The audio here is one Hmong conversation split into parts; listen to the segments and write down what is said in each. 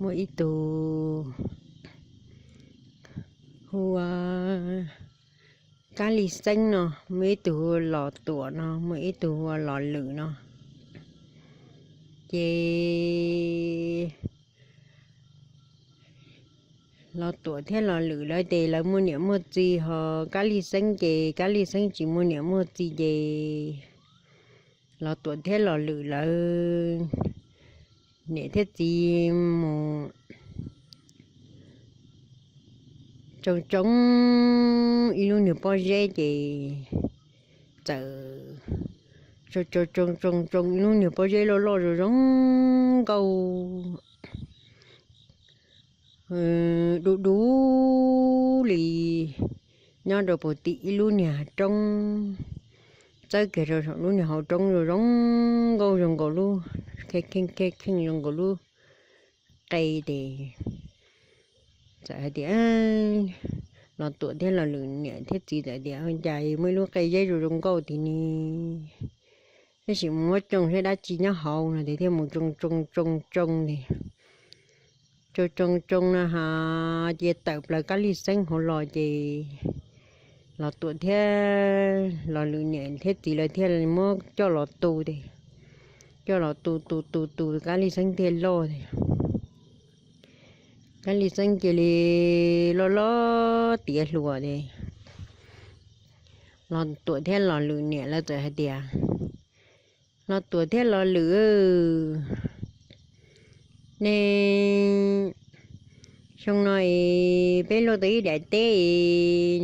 muaj ib tug hu ua Kab Lis Xeeb no, muaj ib tug hu ua Los Tuam no, muaj ib tug hu ua Los Lwm no. Ces Los Tuam thiab Los Lwm lawv ces lawv muaj niam muaj txiv, ho Kab Lis Xeeb ces Kab Lis Xeeb tsis muaj niam muaj txiv ces Los Tuam thiab Los Lwm lawv niam thiab txiv mus tsoo tsoo ib lub niag pob zeb ces txawm tsoo tsoo tsoo tsoo ib lub niag pob zeb loj loj zoo zoo nkauj dub dub li nyob rau puag tim ib lub niag roob, txawb kiag rau saum lub niag hauv roob zoo zoo nkauj zoo nkaus lub kheej kheej zoo nkaus lub qe ces txawm hais tias, Los Tuam thiab Los Lwm niam thiab txiv txawm tias, Cas muaj ib lub qe zeb zoo zoo nkauj tim ni, tab sis mus muab tsoo saib dab tsi nyob hauv no ces thiaj mus tsoo tsoo tsoo tsoo ces tsoo tsoo tsoo no ha, ces tawm plaws Kab Lis Xeeb hauv los ces Los Tuam thiab Los Lwm niam thiab txiv lawv thiaj muab coj los tu ces, coj los tu tu tu tu Kab Lis Xeeb thiaj loj ces Kab Lis Xeeb cia li loj loj tiav hluas ces Los Tuam thiab Los Lwm niam lawv txawm hais tias, Los Tuam thiab Los Lwm, nej xyoo no es peb luaj tau ib daim teb es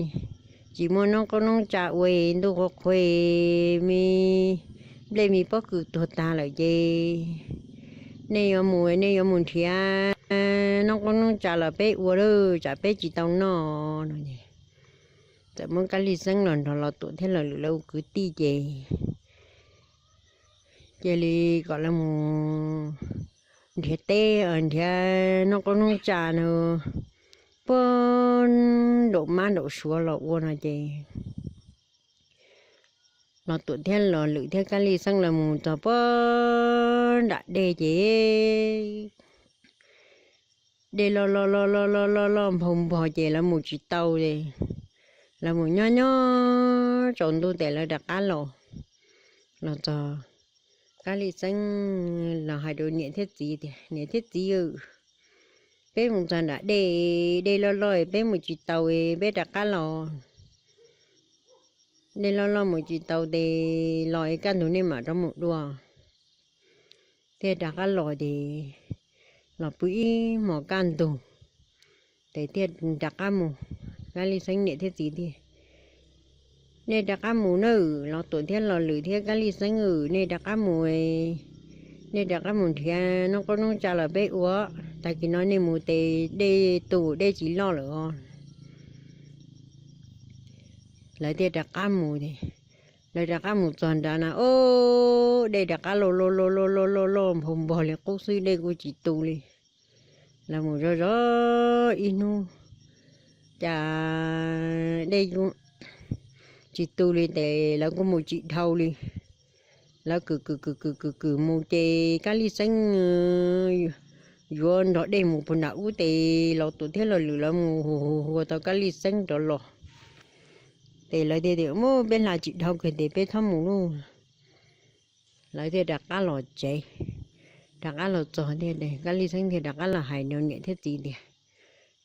tsis muaj noob qoob noob tsa ua es ntuj qhuav qhuav es me nplej me pob kws tuag tag lawm ces nej yuav mus, nej yuav mus nrhiav noob qoob noob tsa los peb ua lawm, tsam peb tsis tau noj no es txawm muab Kab Lis Xeeb los nrog Los Tuam thiab Los Lwm lawv ua kwv tij ces cia li kom lawv mus nrhiav teb, nrhiav noob qoob noob tsa no puag nraum mab nraum suav los ua no ces Los Tuam thiab Los Lwm thiab Kab Lis Xeeb lawv mus txog puag nram dej ces dej loj loj loj loj loj loj loj nphau npog ces lawv mus tsis tau es lawv mus nyob nyob tsaus ntuj tes lawv rov qab los. Los txog Kab Lis Xeeb los hais rau niam thiab txiv tias, Niam thiab txiv, peb mus txog nram dej, dej loj loj peb mus tsis tau, peb rov qab los. Dej loj loj mus tsis tau tes los es kaj ntug nej mam rov mus dua. Thiaj rov qab los ces los pw ib hmos kaj ntug tes thiaj rov qab mus. Kab Lis Xeeb niam thiab txiv tias, Nej rov qab mus nawb, Los Tuam thiab Los Lwm thiab Kab Lis Xeeb, nej rov qab mus, nej rov qab mus nrhiav noob qoob noob tsa los peb ua. Tag kis no nej mus tes dej tu dej tsis loj lawm os. Lawv thiaj rov qab mus. Lawv rov qab mus txog nrad na, o, dej rov qab loj loj loj loj loj loj nphau npog li qub xwb, dej kuj tsis tu li. Lawv mus zov zov ib hnub, cas dej tsis tu li ces lawv kuj mus tsis dhau li. Lawv kwm kwm kwm kwm kwm kwm mus ces Kab Lis Xeeb yuav nrog dej mus puag nram ub ces Los Tuam thiab Los Lwm lawv mus hu hu hu tau Kab Lis Xeeb rov los. Ces lawv thiaj tias, Ub, peb hla tsis dhau kiag tes peb txhob mus lauj. Lawv thiaj rov qab los tsev. Rov qab los txog, Kab Lis Xeeb thiaj rov qab los hais rau niam thiab txiv tias,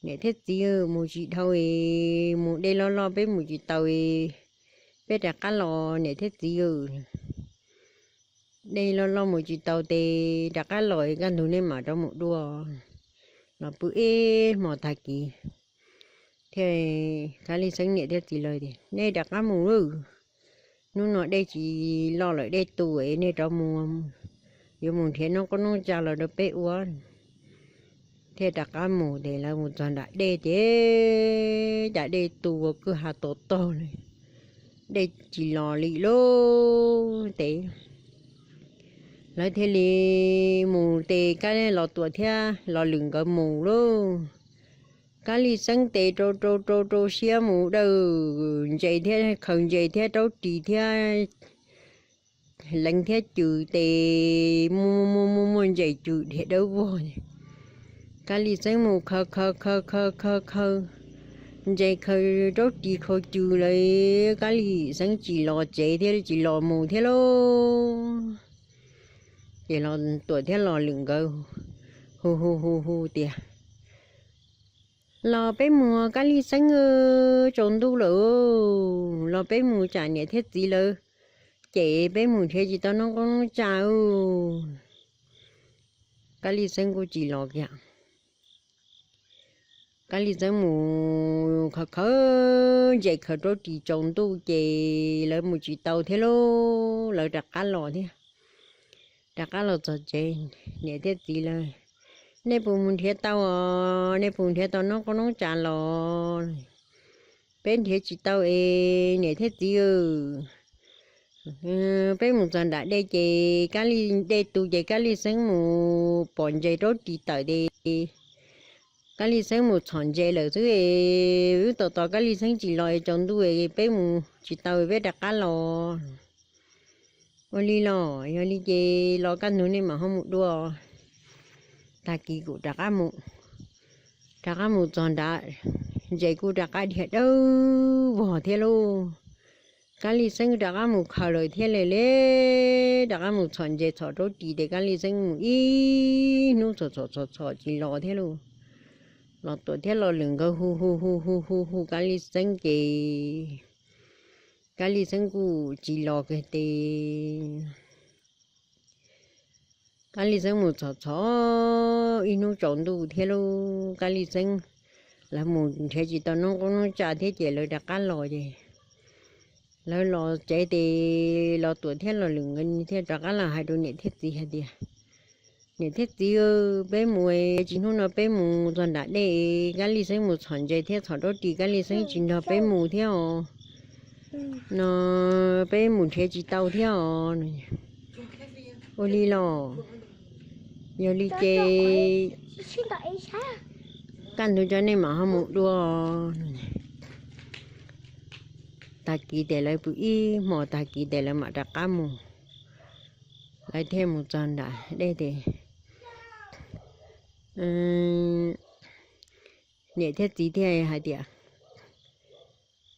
Niam thiab txiv, mus tsis dhau es mus dej loj loj peb mus tsis tau es peb rov qab los niam thiab txiv. Dej loj loj mus tsis tau tes rov qab los es kaj ntug nej mam rov mus dua. Los pw ib hmos tag kis thiaj Kab Lis Xeeb niam thiab txiv lawv tias, Nej rov qab mus lauj, hnub no dej tsis loj lawm, dej tu es nej rov mus, yuav mus nrhiav noob qoob noob tsa los rau peb ua. Thiaj rov qab mus ces lawv mus txog nram dej ces cas dej tu ua kwj ha to tog li, dej tsis los li lauj. Ces lawv thiaj li mus ces Kab Los Tuam thiab Los Lwm nkawd mus lauj. Kab Lis Xeeb ces rau rau rau rau siab mus dawm ntses thiab khaws ntses thiab raub ris thiab leev thiab cws ces muaj muaj muaj muaj ntses cws dhia dawb vog. Kab Lis Xeeb mus khaws khaws khaws khaws khaws khaws ntses, khaws raub ris khaws cws lawm, Kab Lis Xeeb tsis los tsev thiab tsis los mus thiab lauj. Ces Los Tuam thiab Los Lwm nkawd hu hu hu hu tias, Los peb mus, Kab Lis Xeeb, tsaus ntuj lawm, los peb mus tsam niam thiab txiv lawv cem peb mus nrhiav tsis tau noob qoob noob tsa. Kab Lis Xeeb kuj tsis los kiag. Kab Lis Xeeb mus khaws khaws ntses khaws raub ris tsaus ntuj ces lawv mus tsis tau thiab lauj, lawv rov qab los thiab. Rov qab los txog tsev, niam thiab txiv lawv, Nej puas mus nrhiav tau os? Nej puas nrhiav tau noob qoob noob tsa los? Peb nrhiav tsis tau es niam thiab txiv, peb mus txog nram dej ces Kab Lis, dej tu ces Kab Lis Xeeb mus pom ntses raub ris tawm ces Kab Lis Xeeb mus txhom ntses lawm xwb es wb tos tos Kab Lis Xeeb tsis los es tsaus ntuj es peb mus tsis tau, peb rov qab los. Ua li los, yog li ces los kaj ntug nej mam ho mus dua. Tag kis kuj rov qab mus, rov qab mus txog nrad, ntses kuj rov qab dhia dawb vog thiab lauj. Kab Lis Xeeb rov qab mus khaws lawm thiab li li, rov qab mus txhom ntses txhom raub ris ces Kab Lis Xeeb mus ib hnub txhom txhom txhom txhom tsis los thiab lauj. Los Tuam thiab Los Lwm nkawd hu hu hu hu hu hu Kab Lis Xeeb ces Kab Lis Xeeb kuj tsis los kiag ces Kab Lis Xeeb mus txhom txhom ib hnub tsaus ntuj thiab lauj, Kab Lis Xeeb lawv mus nrhiav tsis tau noob qoob noob tsa thiab ces lawv rov qab los ces lawv los tsev ces Los Tuam thiab Los Lwm nkawd thiaj rov qab los hais rau niam thiab txiv hais tias, Niam thiab txiv, peb mus, tsis hnub no peb mus txog nram dej, Kab Lis Xeeb mus txhom ntses thiab txhom raub ris, Kab Lis Xeeb tsis nrog peb mus thiab os. No peb mus nrhiav tsis tau thiab os. Ua li los, yog li ces kaj ntug tso nej mam ho mus dua. Tag kis ces lawv pw ib hmo, tag kis ces lawv mam rov qab mus. Lawv thiaj mus txog nram dej ces niam thiab txiv thiaj hais tias,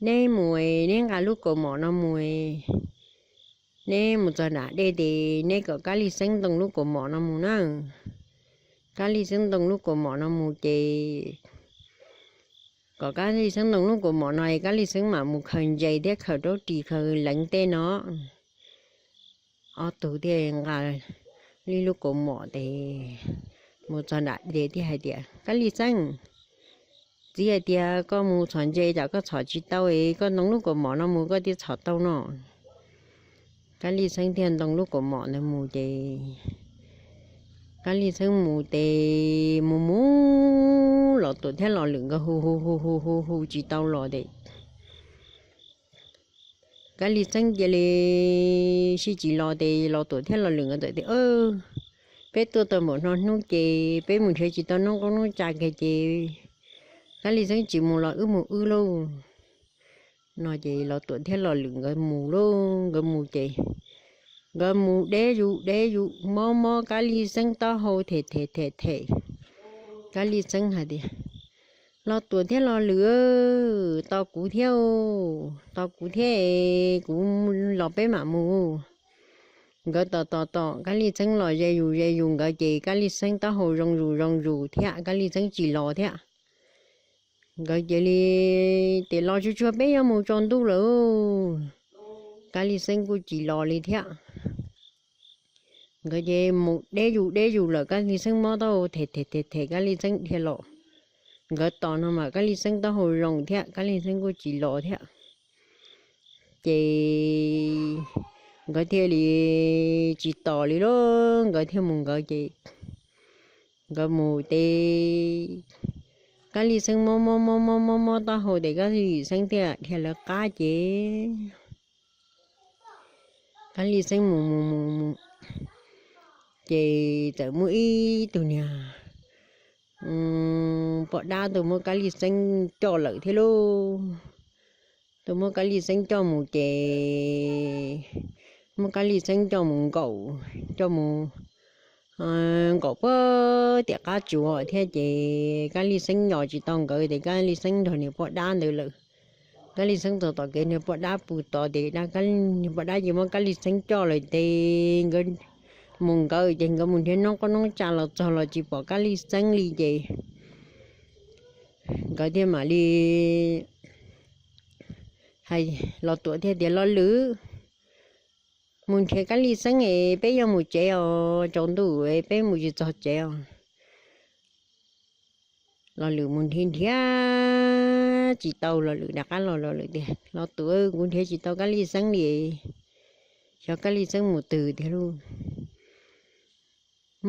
Neb mus, neb nqa lub kaus mom no mus. Neb mus txog nram dej ces neb kom Kab Lis Xeeb ntoo lub kaus mom no mus na. Kab Lis Xeeb ntoo lub kaus mom no mus ces kom Kab Lis Xeeb ntoo lub kaus mom no es Kab Lis Xeeb mam mus khaws ntses thiab khaws raub ris khaws leev tej no. Ob tug thiaj nqa li lub kaus mom ces mus txog nram dej thiaj hais tias, Kab Lis Xeeb, txiv hais tias koj mus txhom ntses tsam koj txhom tsis tau es koj ntoo lub kaus mom no mus koj thiaj txhom tau no. Kab Lis Xeeb thiaj ntoo lub kaus mom ntawd mus ces Kab Lis Xeeb mus ces mus mus Los Tuam thiab Los Lwm nkawd hu hu hu hu hu hu tsis tau los ces Kab Lis Xeeb cia li sib tsis los ces Los Tuam thiab Los Lwm nkawd txawm tias, Peb tuaj tau npaum no hnub ces peb mus nrhiav tsis tau noob qoob noob tsa kiag ces Kab Lis Xeeb tsis mus los wb mus wb lauj. No ces Los Tuam thiab Los Lwm nkawd mus lauj, nkawd mus ces nkawd mus deb zus deb zus mob mob Kab Lis Xeeb taub hau them them them them. Kab Lis Xeeb hais tias, Los Tuam thiab Los Lwm, tos kuv thiab, tos kuv thiab, kuv los peb mam mus. Nkawd tos tos tos Kab Lis Xeeb los ze zus ze zus nkawd ces Kab Lis Xeeb taub hau zoo zus zoo zus thiab Kab Lis Xeeb tsis los thiab. Nkawd cia li tias, Los tsuag tsuag peb yuav mus tsaus ntuj lawm. Kab Lis Xeeb kuj tsis los li thiab. Nkawd ces mus deb zus deb zus lawm Kab Lis Xeeb mob taub hau them them them them Kab Lis Xeeb dhia los. Nkawd tos no mas Kab Lis Xeeb taub hau zoo thiab Kab Lis Xeeb kuj tsis los thiab. Ces nkawd thiaj li tsis tos li lauj, nkawd thiaj mus nkawd ces nkawd mus ces Kab Lis Xeeb mob mob mob mob mob mob taub hau ces Kab Lis Xeeb thiaj dhia lawv qab ces Kab Lis Xeeb mus mus mus mus ces txawm muaj ib tug niag poj dab tuaj muab Kab Lis Xeeb coj lawm thiab lauj. Tuaj muab Kab Lis Xeeb coj mus ces muab Kab Lis Xeeb coj mus nkaum, coj mus nkaum puag tim qab tsuas thiab ces Kab Lis Xeeb yos tsis tau nkawd ces Kab Lis Xeeb nrog niag poj dab ntawd lawm. Kab Lis Xeeb txog tom kev niag poj dab pw tod ces niag poj dab ces muab Kab Lis Xeeb coj lawm ces nkawd mus nkawd ces nkawd mus nrhiav noob qoob noob tsav los txog los tsis pom Kab Lis Xeeb li ces nkawd thiaj mam li hais Los Tuam thiaj tias, Los Lwm, mus nrhiav Kab Lis Xeeb es peb yuav mus tsev os, tsaus ntuj peb mus tsis txog tsev os. Los Lwm mus nrhiav nrhiav tsis tau, Los Lwm rov qab los, Los Lwm tias, Los Tuam, kuv nrhiav tsis tau Kab Lis Xeeb li. Xyov Kab Lis Xeeb mus twg tiag lauj.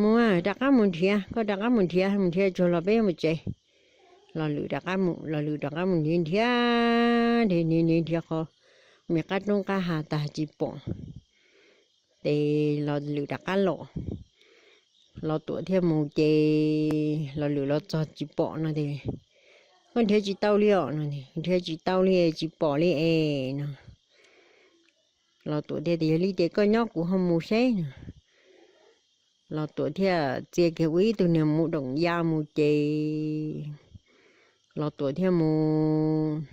Mus, rov qab mus nrhiav, koj rov qab mus nrhiav, mus nrhiav tsuag los peb yuav mus tsev. Los Lwm rov qab mus, Los Lwm rov qab mus nrhiav nrhiav, nrhiav nrhiav nrhiav qhov me qab roob qab hav tag tsis pom. Ces Los Lwm rov qab los, Los Tuam thiaj mus ces Los Lwm los txog tsis pom no ces, Koj nrhiav tsis tau li os no, Nrhiav tsis tau li, tsis pom li es no. Los Tuam thiaj tias, Yog li ces koj nyob kuv ho mus seb no. Los Tuam thiaj txia kiag ua ib tug niag mus doom ya mus ces Los Tuam thiaj mus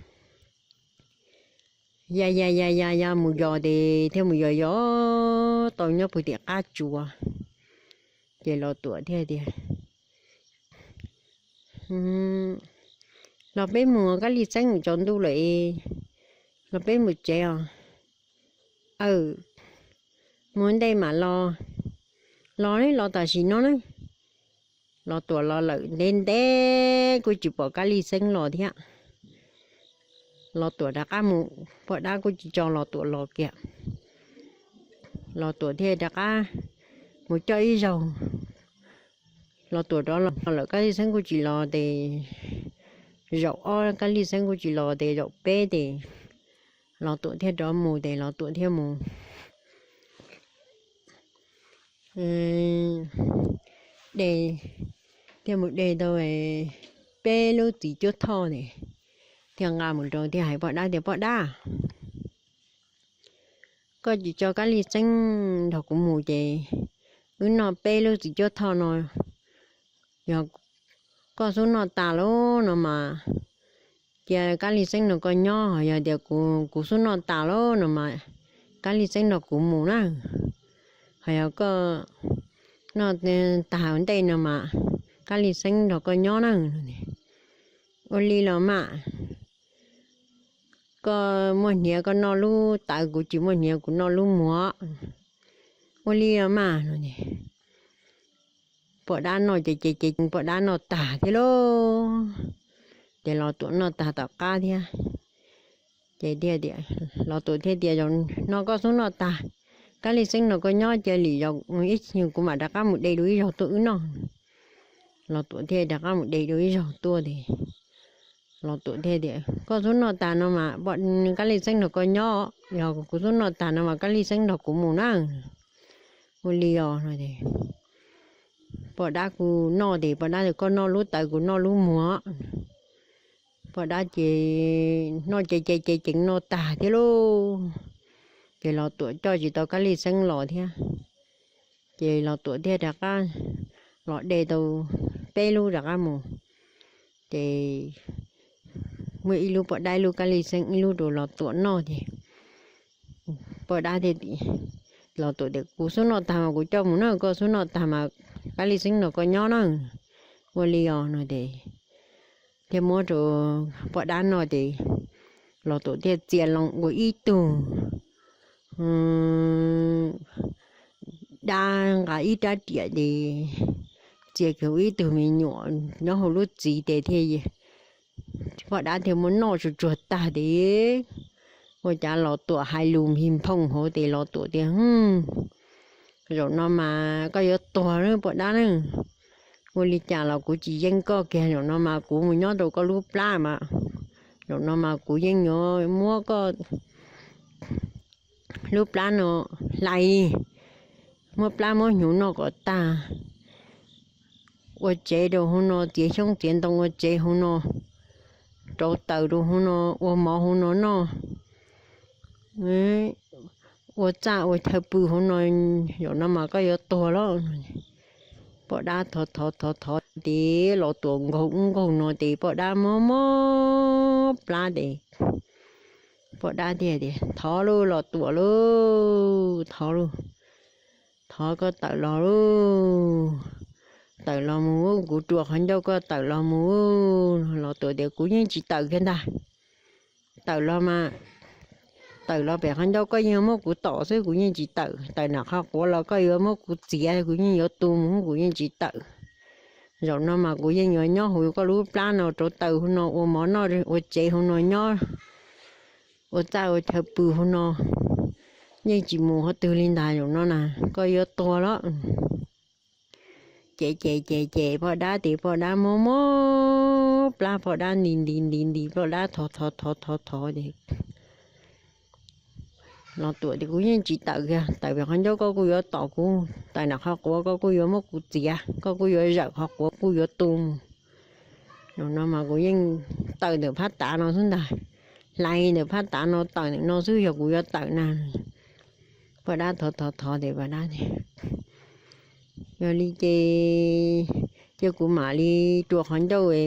ya ya ya ya ya mus yos ces thiaj mus yos yos tau nyob puag tim qab tsuas. Ces Los Tuam thiaj tias, Los peb mus, Kab Lis Xeeb tsaus ntuj lawm, los peb mus tsev os. Aw, mus ntej mam los, los los tam sim no na. Los Tuam los lawm ntev ntev kuj tsis pom Kab Lis Xeeb los thiab. Los Tuam rov qab mus, poj dab kuj tsis tso Los Tuam los kiag. Los Tuam thiaj rov qab mus coj ib zaug. Los Tuam rov los lawm Kab Lis Xeeb kuj tsis los ces zaum ob Kab Lis Xeeb kuj tsis los ces zaum peb ces Los Tuam thiaj rov mus ces Los Tuam thiaj mus de, thiaj mus de tau peb lub txiv cuab thoj ces thiaj nqa mus rau thiaj hais poj dab tias, Poj dab, koj tsis tso Kab Lis Xeeb nrog kuv mus ces wb noj peb lub txiv cuab thoj no, yog koj xub noj tas lawm no mas cia Kab Lis Xeeb nrog koj nyob, yog tias kuv xub noj tas lawm no mas Kab Lis Xeeb nrog kuv mus na. Ho yog koj noj tag ua ntej no mas Kab Lis Xeeb nrog koj nyob na. Ua li los mas, koj muaj hniav koj noj lub tawv, kuv tsis muaj hniav kuv noj lub muag. Ua li los mas no. Poj dab noj ces ces ces poj dab noj tag thiab lauj. Ces Los Tuam noj tag tom qab thiab. Ces tias, Los Tuam thiaj tias, Zaum no koj xub noj tag, Kab Lis Xeeb nrog koj nyob cia li zaum ib chim kuv mam rov qab mus de dua ib zaug tuaj wb noj. Los Tuam thiaj rov qab mus de dua ib zaug tuaj ces Los Tuam thiaj tias, Koj xub noj tag no mas Kab Lis Xeeb nrog koj nyob, yog kuv xub noj tag no mas Kab Lis Xeeb nrog kuv mus na. Ua li os no ces poj dab kuj noj ces poj dab tias, Koj noj lub tawv kuv noj lub muag. Poj dab ces noj ces ces ces ces noj tag thiab lauj. Ces Los Tuam coj tsis tau Kab Lis Xeeb los thiab. Ces Los Tuam thiaj rov qab los de tau peb lub rov qab mus. Ces muaj ib lub poj dab, ib lub Kab Lis Xeeb, ib lub rau Los Tuam noj ces poj dab thiaj, Los Tuam tias, Kuv xub noj tag mas kuv coj mus na, koj xub noj tag mas Kab Lis Xeeb nrog koj nyob na. Ua li os no ces thiaj muab rau poj dab noj ces Los Tuam thiaj txia loo ua ib tug dab nqa ib rab riam ces txia kiag ua ib tug me nyuam nyob hauv lub txiv ces thiaj, poj dab thiaj muab noj tsuag tsuag tag ces ua cas Los Tuam hais lus npig nphooj hauv ces Los Tuam tias, Zaum no mas koj yuav tuag na poj dab na. Ua li cas los kuv tsis yeej koj kiag, zaum no mas kuv mus nyob rau koj lub plab mas, zaum no mas kuv yeej yuav muab koj lub plab no hlais, muab plab muab hnyuv noj kom tag, ua tsev rau hauv no, txiav xyoob txiav ntoo ua tsev hauv no, rauv taws rau hauv no, ua mov hauv no noj, ua txaj ua chaw pw hauv no, zaum no mas koj yuav tuag lauj. Poj dab thov thov thov thov ces Los Tuam nkaug ub nkaug no ces poj dab mob mob plab ces poj dab thiaj tias, Thov lauj, Los Tuam lauj, thov lauj, thov koj tawm los lauj, tawm los mus, kuv rua qhov ncauj, koj tawm los mus. Los Tuam tias, Kuv yeej tsis tawm kiag ntag. Tawm los mas, tawm los pem qhov ncauj koj yeej muab kuv tom xwb, kuv yeej tsis tawm. Tawm nram qhov quav los koj yuav muab kuv txiav, kuv yeej yuav tu mus, kuv yeej tsis tawm. Zaum no mas kuv yeej yuav nyob hauv koj lub plab no rauv taws hauv no, ua mov noj ua tsev hauv no nyob, ua txaj ua chaw pw hauv no, yeej tsis mus qhov twg li ntag zaum no na, koj yuav tuag los. Ces ces ces ces poj dab ces poj dab mob mob plab, poj dab nti nti nti nti, poj dab thov thov thov thov thov ces Los Tuam tias, Kuv yeej tsis tawm kiag, tawm pem qhov ncauj koj kuj yuav tom kuv, tawm nram qhov quav koj kuj yuav muab kuv txiav, koj kuj yuav zawm qhov quav kuj yuav tu mus. Zaum no mas kuv yeej tawm ntawm phab tav no xwb ntag, hlais ntawm phab tav no tawm ntawm no xwb, yog kuv yuav tawm na. Poj dab thov thov thov ces poj dab tias, Yog li ces cia kuv mam li rua qhov ncauj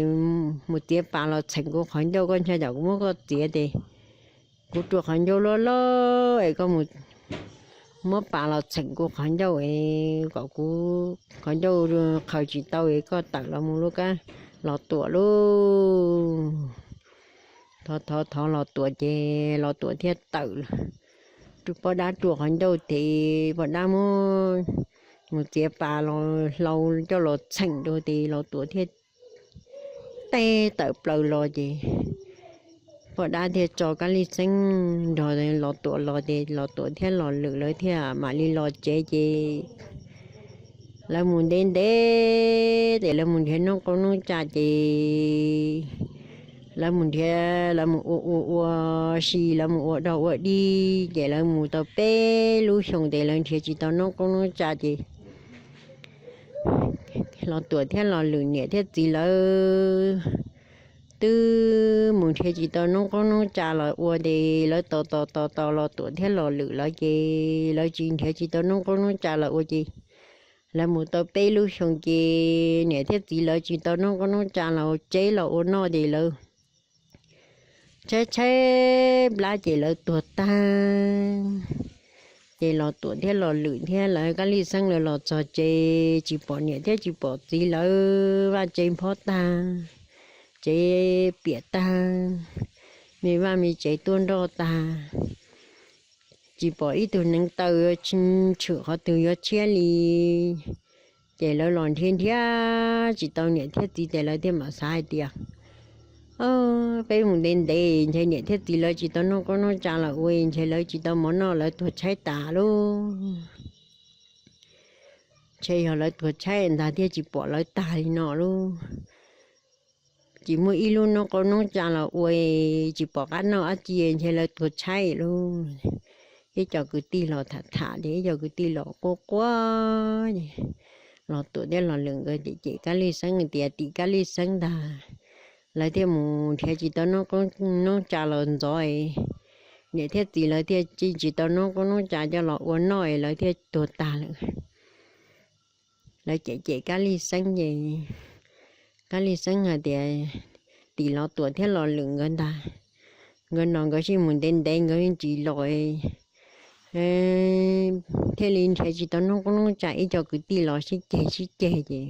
mus txiav pas los txheem kuv qhov ncauj, koj ntshai tsam kuv muab koj txiav ces kuv rua qhov ncauj loj loj es koj mus muab pas los txheem kuv qhov ncauj es kom kuv qhov ncauj qhaws tsis tau es koj tawm los mus lauj, kab Los Tuam lauj. Thov thov thov Los Tuam ces Los Tuam thiaj tawm. Poj dab rua qhov ncauj ces poj dab muab mus txiav pas los hlau coj los txheem rau ces Los Tuam thiaj teb tawm plaws los ces poj dab thiaj tso Kab Lis Xeeb nrog Los Tuam los ces Los Tuam thiab Los Lwm lawv thiaj mam li los tsev ces lawv mus ntev ntev ces lawv mus nrhiav noob qoob noob tsa ces lawv mus nrhiav, lawv mus ua ua ua si, lawv mus ua dog ua dig ces lawv mus tau peb lub xyoos ces lawv nrhiav tsis tau noob qoob noob tsa ces Los Tuam thiab Los Lwm niam thiab txiv lawv twb mus nrhiav tsis tau noob qoob noob tsa los ua ces lawv tos tos tos tos Los Tuam thiab Los Lwm lawv ces lawv tsis nrhiav tsis tau noob qoob noob tsa los ua ces lawv mus tau peb lub xyoos ces niam thiab txiv lawv tsis tau noob qoob noob tsa los ua tseb los ua noj ces lawv tshaib tshaib plab ces lawv tuag tag. Ces Los Tuam thiab Los Lwm thiab lawv Kab Lis Xeeb lawv los txog tsev tsis pom niam thiab tsis pom txiv lawv, vaj tsev nphob tag, tsev piam tag, me vaj me tsev tuaj nroj tag, tsis pom ib tug neev taw yuav tshwm qhov twg yuav tshiab li. Ces lawv los nrhiav nrhiav tsis tau niam thiab txiv ces lawv thiaj mam xav hais tias, peb mus ntev ntev ntshe niam thiab txiv lawv tsis tau noob qoob noob tsa los ua, ntshe lawv tsis tau mov noj lawv tuag tshaib tas lauj. Ntshe yog lawv tuag tshaib ntag thiaj tsis pom lawv tag li no lauj. Tsis muaj ib lub noob qoob noob tsa los ua, tsis pom qab noj dab tsi ntshe lawv tuag tshaib lauj. Ib co kwv tij los tham tham ces ib co kwv tij los quaj quaj ces Los Tuam thiab Los Lwm nkawd cem cem Kab Lis Xeeb tias tim Kab Lis Xeeb ntag lawv thiaj mus nrhiav tsis tau noob qoob noob tsa los ntxov, niam thiab txiv lawv thiaj tsis tau noob qoob noob tsa coj los ua noj es lawv thiaj tuag tag lawm. Lawv cem cem Kab Lis Xeeb ces Kab Lis Xeeb hais tias tim Los Tuam thiab Los Lwm nkawd ntag, nkawd no nkawd sib mus ntev ntev nkawd tsis los thiaj li nrhiav tsis tau noob qoob noob tsa, ib co kwv tij los sib ceg sib ceg ces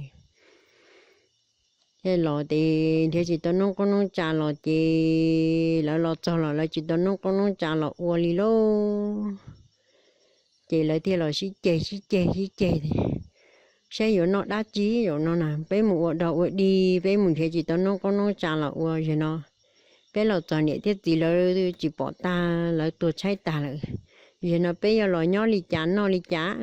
thiaj los ces nrhiav tsis tau noob qoob noob tsa los ces lawv los txog los lawv tsis tau noob qoob noob tsa los ua li lauj. Ces lawv thiaj los sib ceg sib ceg sib ceg, saib yuav noj dab tsi zaum no na, peb mus ua dog ua dig peb mus nrhiav tsis tau noob qoob noob tsa los ua, zaum no peb los txog niam thiab txiv lawv tsis pom tag, lawv tuag tshaib tag lawm, zaum no peb yuav los nyob li cas noj li cas?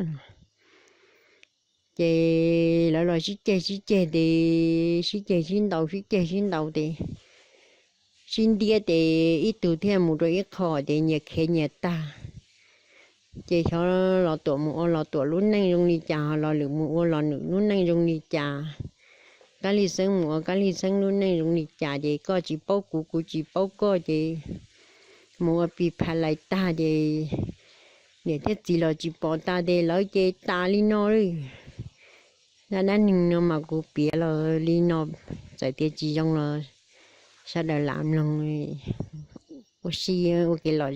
Ces lawv los sib ceg sib ceg ces sib ceg sib ntaus sib ceg sib ntaus ces sib ntiab ces ib tug thiaj mus rau ib qho ces nyias khiav nyias tag. Ces xyov Los Tuam mus ua Los Tuam lub neej zoo li cas, Los Lwm mus ua Los Lwm lub neej zoo li cas, Kab Lis Xeeb mus ua Kab Lis Xeeb lub neej zoo li cas, ces koj tsis paub kuv, kuv tsis paub koj ces mus ua pis phais lais tag ces niam thiab txiv los tsis pom tas ces lawv ces tas li no li. Zaj dab neeg no mas kuv piav los li no, txawm tias tsis zoo los sawv daws lam mloog ua si ua kev lom